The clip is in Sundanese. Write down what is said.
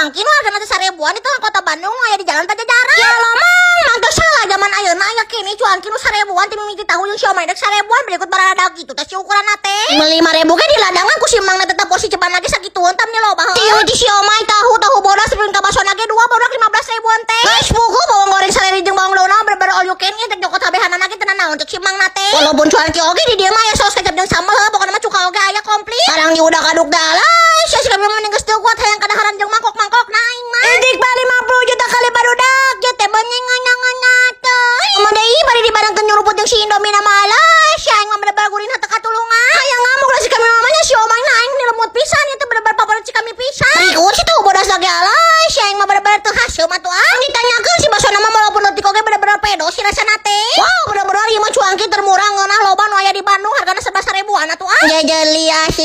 Cuanki nu hargana teh 1.000-an di tengah kota Bandung nu aya di Jalan Pajajaran. Ya Allah, Mang, Mang teu salah, zaman ayeuna aya keneh cuanki nu 1.000-an ti mimiti tahu jeung siomay dek 1.000-an, berikut barada gitu teh si ukuran teh. 5.000 ge di ladangan ku si Mang tetep porsi ceban lagi sagituan tam nih loba. Ti ti siomay, tahu, tahu bodas sebelum ka basona ge dua barudak 15 ribuan teh. Geus puguh bawang goreng saleri jeung bawang daun bener-bener all you can eat, jokot kabehanana ge teu naon cek si Mang na teh. Walaupun cuanki oge di dieu mah aya saus kecap jeung sambal heuh, pokona mah cuka oge aya komplit. Barang di udah kaduk dalai, sia si kami mah geus teu kuat hayang kadaharan jeung mangkok-mangkok na aing mah. Idik ba 50 juta kali barudak, ya teh bening ngana teh. Komo deui bari dibarengkeun nyuruput jeung si Indomie na mah alah, sia aing mah bener-bener gurihna teu katulungan. Hayang ngamuk lah si kami mamanya, siomay na aing lemut pisan, itu bener-bener favorit si kami pisan. Berikut si tahu bodas lagi, alah, si aing mah bener-bener teu haseum atuh ah. Ditanyakeun si basona mah walaupun leutik oge bener-bener pedo si rasana teh. Wow, bener-bener ieu mah cuanki termurah, ngeunah, loba nu aya di Bandung, hargana 11 ribuan atuh ah. Jejeli.